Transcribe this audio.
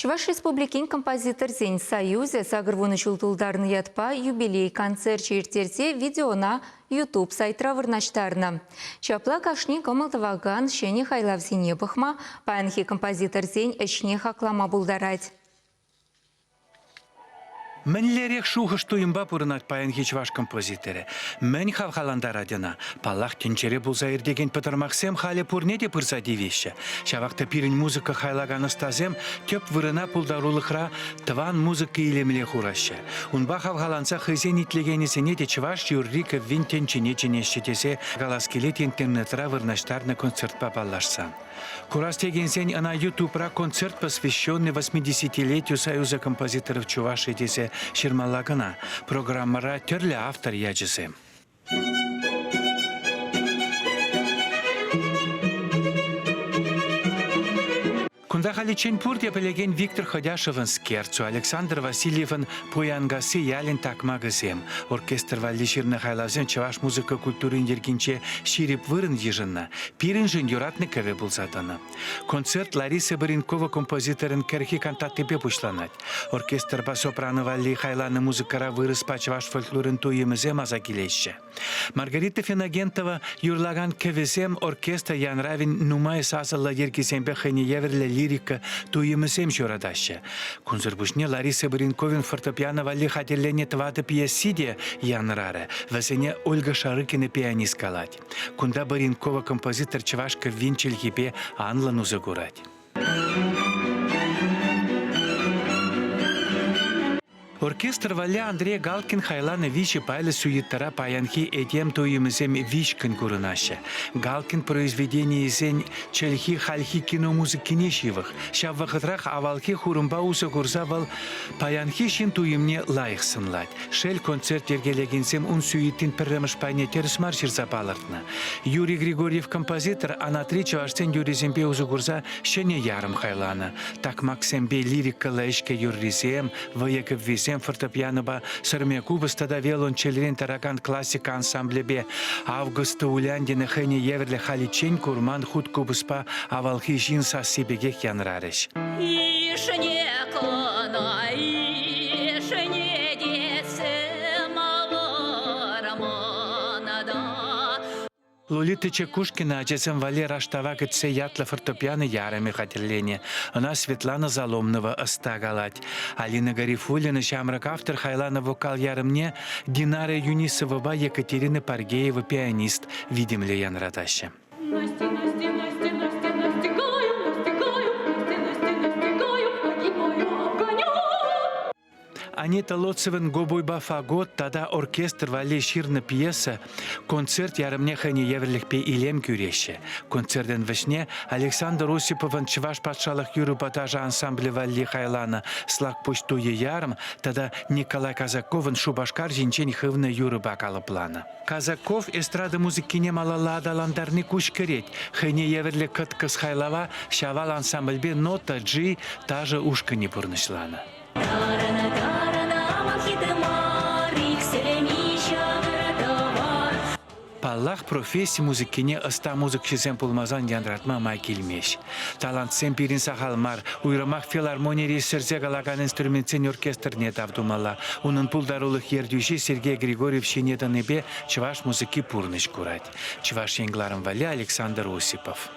Чӑваш Республикин композиторсен союзӗ 80 ҫул тултарнӑ ятпа юбилей концерчӗ ирттерсе видеона YouTube сайтра вырнаҫтарнӑ. Ҫапла кашни кӑмӑл тӑвакан ҫӗнӗ хайлавсене пӑхма, паянхи композиторсен ӗҫне хаклама пултарать. Мӗнлерех шухӑш-туйӑмпа пурӑнать паянхи чӑваш композиторӗ? Мӗн хавхалантарать ӑна? Паллах, тӗнчере пулса иртекен пӑтӑрмахсем халӗ пурне те пырса тивеҫҫӗ. Ҫавах та пирӗн музыка хайлакан ӑстасем тӗп вырӑна пултарулӑхра тӑван музыка илемле хураҫҫӗ. Унпа хавхаланса хӑйсен итлекенӗсене те чӑваш юрри-кӗввин тӗнчине чӗнеҫҫӗ тесе калас килет интернетра вырнаҫтарнӑ концертпа паллашсан. Курас текенсен ӑна Ютубра концерт, посвященный 80-летию Союза композиторов Чувашии тесе ҫырмалла кӑна. Программӑра тӗрлӗ автор ячӗсем. Кунта халиччен пурте пӗлекен Виктор Ходяшевӑн Скерцо, Александр Васильевӑн Пуянкасси ялӗн такмакӗсем, оркестр валли ҫырнӑ хайлавсем чӑваш музыка культурин йӗркинче ҫирӗп вырӑн йышӑннӑ, пирӗншӗн юратнӑ кӗвӗ пулса тӑнӑ. Концерт Лариса Баренкова композиторӑн кӗрхи кантатипе пуҫланать. Оркестрпа сопрано валли хайланӑ музыкӑра вырӑспа чӑваш фольклорӗн туйӑмӗсем аса килеҫҫӗ. Маргарита Финогентова юрлакан кӗвӗсем оркестр янравӗн нумай сасӑллӑ йӗркисемпе хӑйне евӗрлӗ лирика туйӑмӗсем ҫуратаҫҫӗ. Кунсӑр пуҫне Лариса Баренковин фортепиано валли хатӗрленӗ тӑватӑ пьеси те янӑрарӗ. Вӗсене Ольга Шарыкина пианист калать. Кунта Баренкова композитор чӑваш кӗввин чӗлхипе анлӑн усӑ курать. Оркестр валли Андрей Галкин хайланӑ виҫӗ пайлӑ сюитӑра паянхи этем туйӑмӗсем вичкӗн курӑнаҫҫӗ. Галкин произведенийӗсен чӗлхи хальхи кино музыкине ҫывӑх. Ҫав вӑхӑтрах авалхи хурӑмпа усӑ курса вӑл паянхи ҫын туйӑмне лайӑх сӑнлать. Шел, концерт йӗркелекенсем ун сюитин пӗрремӗш пайне тӗрӗс мар ҫырса палӑртнӑ. Юрий Григорьев композитор анатри чӑвашсен юррисемпе усӑ курса ҫӗнӗ ярӑм хайланӑ. Такмаксемпе лирикӑллӑ ӗҫкӗ юррисем, вӑйӑ кӗввисем фортепианопа сӗрме купӑс тата виолончельрен тӑракан классика ансамблӗпе Августа Уляндина хӑйне евӗрлӗ халиччен курман хут купӑспа авалхи ҫын сасси пекех янрарӗҫ. Ишне кӑна, ишне тесем авӑрмана Лолита Чекушкина ачасем валли Раштава кӗтсе ятлӑ фортепиано ярӑмӗ хатӗрленӗ. Ӑна Светлана Заломнова ӑста калать. Алина Гарифуллина ҫамрӑк автор хайланӑ вокал ярӑмне Динара Юнисовӑпа Екатерина Паргеева пианист витӗмлӗ янратаҫҫӗ. Настя, Настя, Настя, Настя, настигаю, настигаю, Настя, Настя, настигаю, огибаю, обгоняю. Анита Лоцевӑн «Гобойпа фагот» тата оркестр валли ҫырнӑ пьеса концерт ярӑмне хӑйне евӗрлӗхпе илем кӳреҫҫӗ. Концертӑн вӗҫне Александр Осиповӑн Чӑваш патшалӑх юрӑпа ташӑ ансамблӗ валли хайланӑ «Слакпуҫ туйӗ ярӑм» тата Николай Казаковӑн Шупашкар ҫинчен хывнӑ юрӑпа калӑпланӑ. Казаков эстрада музыкине малалла аталантарни куҫ кӗрет. Хӑйне евӗрлӗ кӑткӑс хайлава Ҫавал ансамбльпе Нота Джи ташӑ ушкӑнӗ пурнӑҫланӑ. Паллах, професси музыкине ӑста музыкҫӑсем пулмасан янратма май килмест. Талантсем пирӗн сахал мар, уйрӑмах филармонире сӗрсе калакан инструментсен оркестрне тав тумалла. Унӑн пултарулӑх ертӳҫи Сергей Григорьев ҫине тӑнипе чӑваш музыки пурнӑҫ курать. Чӑваш Ен кӑларӑм валли Александр Осипов.